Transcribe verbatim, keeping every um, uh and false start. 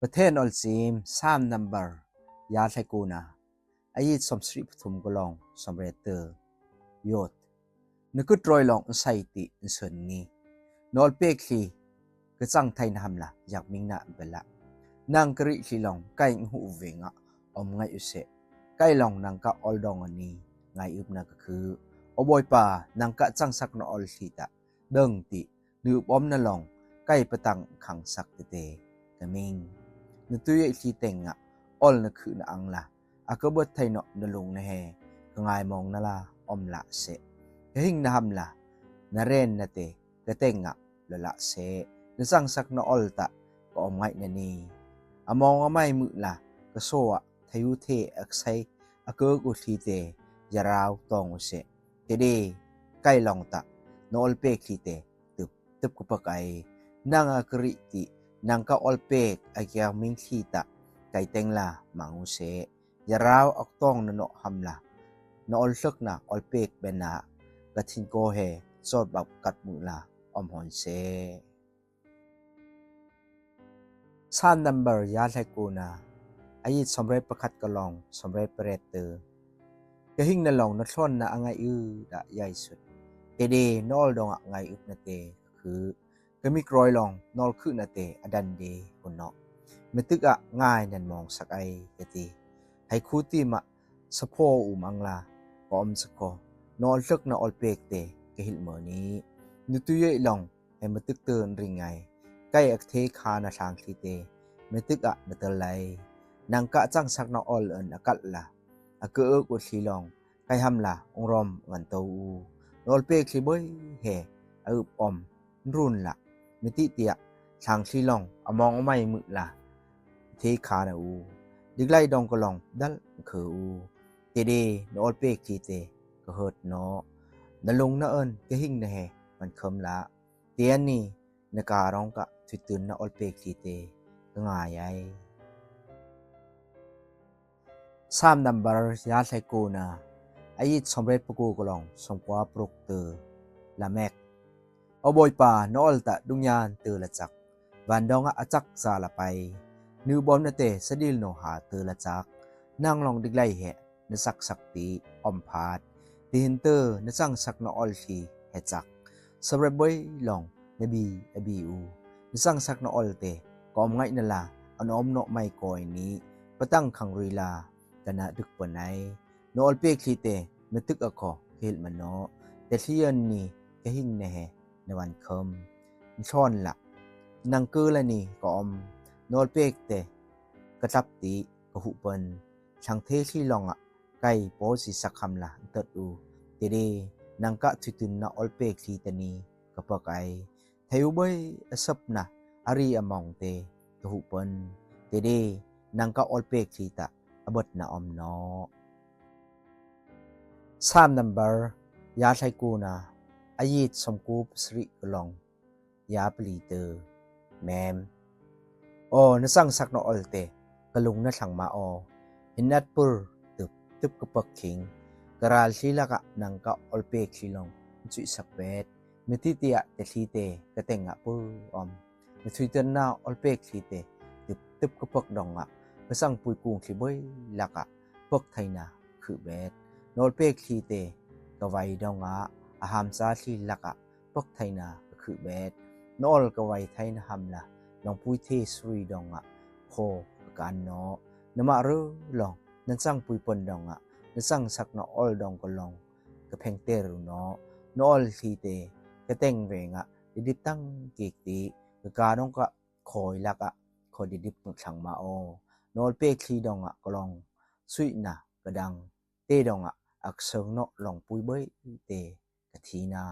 Pathen ol sim, Sam number ya tlai kuna, a yit som sri pathum ka long som re tơ. Yot. Na kut roi long sai ti nsun ni. Nol pek li, ka chang thai na ham la, yak ming na bela. Nang kri li long, kai ngu ve nga, om ngai u se. Kai long nang ka ol dong ni, ngai up na ka khu. O boi pa, nang ka chang sak na ol li ta. Dong ti, nu bom na long, kai patang khang sak te te, ka ming. Na tu ye li teng nga, ol na khu na ang la. A ka bot thai no na lung na he, ka ngai mong na la, om la se. Ka hing na ham la, na ren na te, ka teng nga, lo la se. Na chang sak na ol ta, ka om ngai na ni. A mong a mai mu la, ka so a, thai u the, a ka sai, a ka ku li te, ya rau tong u se. Te de, kai long ta, na ol pek li te, tup, tup ka pak ai. Nang a kri ti, nang ka ol pek, a kia ming li ta, kai teng la, mang u se. Ya rau ak tong na no ham la. Na ol hlak na ol pek bena. Ka thin ko he, sot bak kat mu la, om hon se. Sam number ya tlai kuna. A yit som re pakhat ka long, som re pret tơ. Ka hing na long, na thlon na a ngai u da yai sut. Te de, nol dong a ngai up na te, khu. Ka mik roi long, nol khu na te, a dan de, kun no. Me tuk a ngai nan mong sak ai, ka ti. Hai khu ti ma, sa pho u mang la, ka om sak ko. Nol hlak na ol pek te, ka hil mo ni. Nu tu ye long, he me tuk tơ ring ai. Kai ak the kha na thang li te, me tuk a na tơ lai. Nang ka chang sak na ol an a kal la. A ka uk u li long, kai ham la, ong rom ngan tau u. Nol pek li boi he, a up om, run la. Me ti tia, thang li long, a mong a mai mu la. The kha na u. Dik lai dong ka long, dal khu u. Te de, na ol pek li te, ka hot no. Na lung na an, ka hing na he, man kham la. Te an ni, na ka rong ka, thui tun na ol pek li te, ka ngai ai. Sam number ya tlai kuna. A yit som re paku ka long, som kua pruk tơ. Lamek. O boi pa, na ol ta dung yan tơ la chak. Van dong a chak sa la pai. Nu bom na te, sa dil no ha tơ la chak. Nang long dik lai he, na sak sak ti, om phat. Ti hin tơ, na chang sak na ol li, he chak. Sa re boi long, na bi, a bi u. Na chang sak na ol te, ka om ngai na la, an om no mai koi ni. Patang khang rui la, ka na duk pa nai. Na ol pek li te, me tuk a ko, ka hil ma no. Te li an ni, ka hing na he, na van kham. Nson la. Nang ku la ni, ka om. Na ol pek te, ka tap ti, ka hu pan. Thang the li long a, kai po si sak ham la, tat u. Te de, nang ka thui tun na ol pek li ta ni, ka pak ai. Thai u boi a sap na, a ri a mong te, ka hu pan. Te de, nang ka ol pek li ta, a bot na om no. Sam number, ya tlai kuna, a yit som kup sri ka long, ya pli tơ, mem. O, na chang sak na ol te, ka lung na thlang ma o. Hin nat pur, tup, tup ka pak khing. Ka ral li la ka nang ka ol pek li long, chui sak bet. Me ti tia te li te, ka teng a pu om. Na thui tun na ol pek li te, tup, tup ka pak dong a. Ka sang pui kung li boi la ka, pak thai na, khu bet. Na ol pek li te, ka vai dong a, a ham sa li la ka, pak thai na, ka khu bet. Na ol ka vai thai na ham la, long pui the sri dong a, kho, ka kan no. Na ma ru long, na sang pui pon dong a, na sang sak na ol dong ka long, ka pheng te ru no. Na ol li te, ka teng ve nga, di dip tang kik ti, ka ka dong ka, khoi la ka, kho di dip thlang ma o. Na ol pek li dong a, ka long, sui na, ka dang, te dong a, ak song no long pui boi te, ka thi na.